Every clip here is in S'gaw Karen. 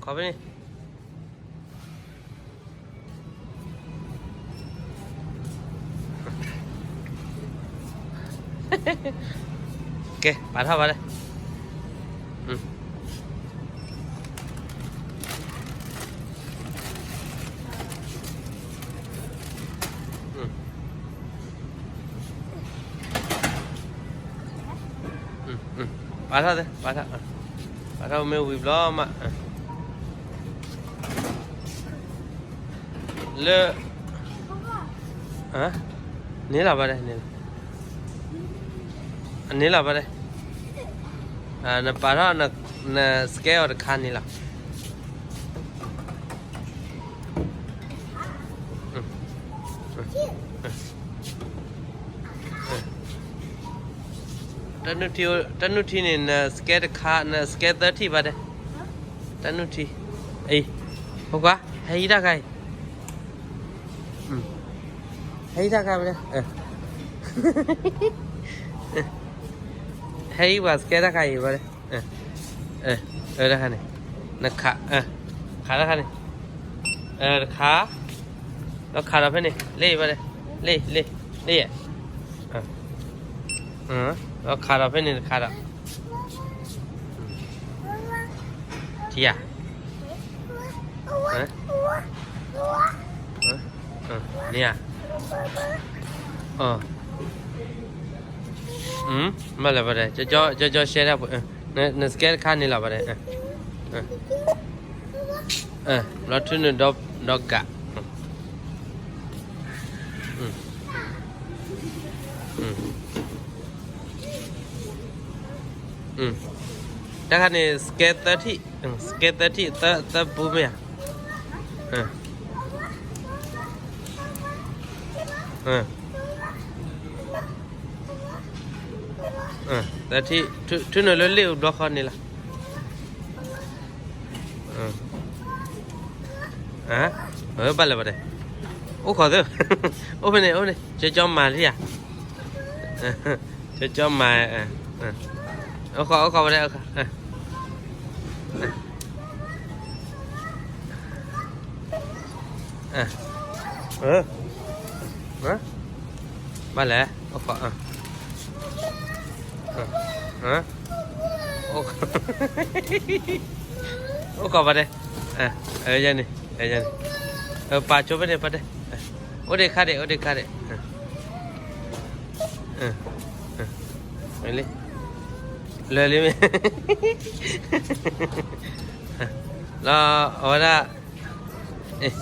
ခီဖဲန့ၣ် ကဲ ပာ်ထီၣ်ဘၣ်လဲၣ်. ပာ်ထီၣ်သ့ ပာ်ထီၣ်, ပာ်ထီၣ်မ့ၢ်ဝံၤဘျီမး, လၢ န့ၣ်လီၤဘၣ်ဒဲး, န့ၣ်လီၤဘၣ်ဒဲး, နပာ်ထီၣ် န scale အီၤတခါန့ၣ်လီၤ. တၢ်နုၢ်ထံန့ၣ် န scale တခါ န scale သၢထံၣ်ဘၣ်ဒဲး, တၢ်နုၢ်ထံ, အံၤ, ဖိခွါ ဟဲဟံးတၢ်ခါအံၤ, ဟဲဟံးတၢ်ခါဘၣ်ဒဲး, ဟဲဟံးပှၤ scale တၢ်ခါအံၤဘၣ်ဒဲး, တၢ်ခါန့ၣ်, နခး, ခးတၢ်ခါန့ၣ်, တခါ, ဒီးခးဒီးဖဲန့ၣ် လ့ၣ်ဘၣ်ဒဲး, လ့ၣ် လ့ၣ် လ့ၣ်ယဲၢ်, ဒီးခးဒီးဖဲန့ၣ်တခါဒီး ထံဧါ, န့ၣ်ဧါ, မ့ၢ်လၢဘၣ်ဒဲး, ကၠီကၠီ share တၢ်ပှဲၤ, န scale တခါန့ၣ်လီၤဘၣ်ဒဲး, ဘျီထုးန့ၣ်ဒီဂၤ တၢ်ခါန့ၣ် scale သၢထံၣ်, scale သၢထံၣ် သၢပူမ့ၢ်ဧါ, သၢထံၣ် ထုးန့ၢ်လၢလ့ၣ်အိၣ်ဘျီဃီန့ၣ်လီၤ. ဘၣ်လဲၣ်ဘၣ်ဒဲး, အိၣ်ခိးသ့, အိၣ်ဖဲန့ၣ် အိၣ်ဖဲန့ၣ် ကၠီကၠီမၤလံဧါ, ကၠီကၠီမၤ, အိၣ်ခိး အိၣ်ခိးဘၣ်ဒဲး, ဘၣ်လဲၣ်, အိၣ်ခိး, အိၣ်ခိးဘၣ်ဒဲး, န့ၣ်, ပာ်ကၠိဖဲန့ၣ်ဘၣ်ဒဲး, အိၣ်ဒံးခါဒံး အိၣ်ဒံးခါဒံး, လၢာ်လံမ့ၢ်, လီၤအဝဲဒၣ်, န့ၣ်,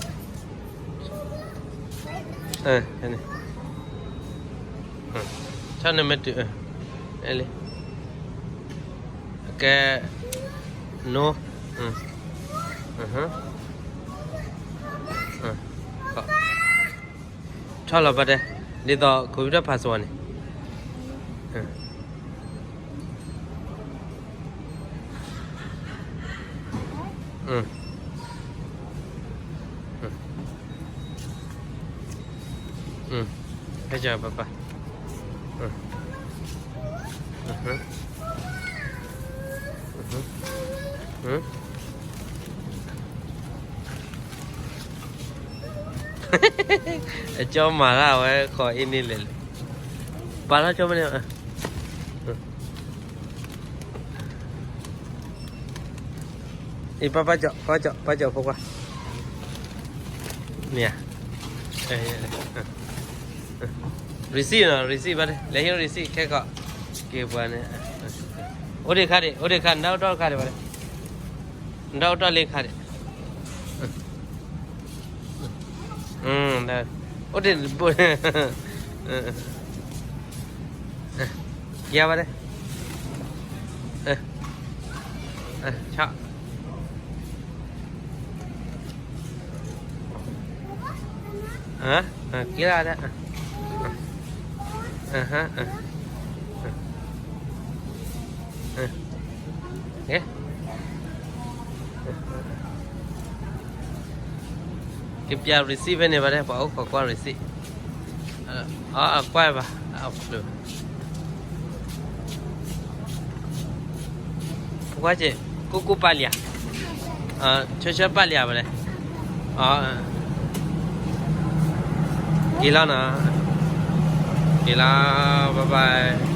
ဆီၣ်န့ၢ်မ့ၢ်တုၤ, လံ, ကဲ, နိ, ထီၣ်လီၤဘၣ်ဒဲး, ဒ်သိး computer password န့ၣ်, ဟဲကပပ, အကၠီမၤတၢ်ဝဲဃီအံၤန့ၣ်လဲၣ်, ပာ်ထီၣ်ကၠီမ့ၢ်န့ၣ်, အံၤ ပာ်ကၠီ ပာ်ကၠီ ပာ်ကၠီဖိခွါ, န့ၣ်ဧါ, receipt နီၤ receipt ဘၣ်န့ၣ် လဲၤဟံး receipt ခဲကီး, က့ၤပှၤန့ၣ်, အိၣ်ဒံးခါဒံး အိၣ်ဒံးခါ နဒၣ်အိၣ်တီၢ်ခါဒံးဘၣ်န့ၣ်, နဒၣ်အိၣ်တီၢ်လံခါဒံး အိၣ်ဒံး, က့ၤဘၣ်ဒဲး, ဆီၣ်, က့ၤလၢဒၣ်, ကပျး receipt ဖဲန့ၣ်ဘၣ်ဒဲး ပှၤအိၣ်ခိးကွၢ် receipt, အကွၢ်ဘၣ်, အဖျိ, ကွၢ်က့ၤ, ကူကူပာ်လံဧါ, ဆၢဆၢပာ်လံဧါဘၣ်လဲၣ်, က့ၤလီၤနီၤ, က့ၤလီၤ, bye bye.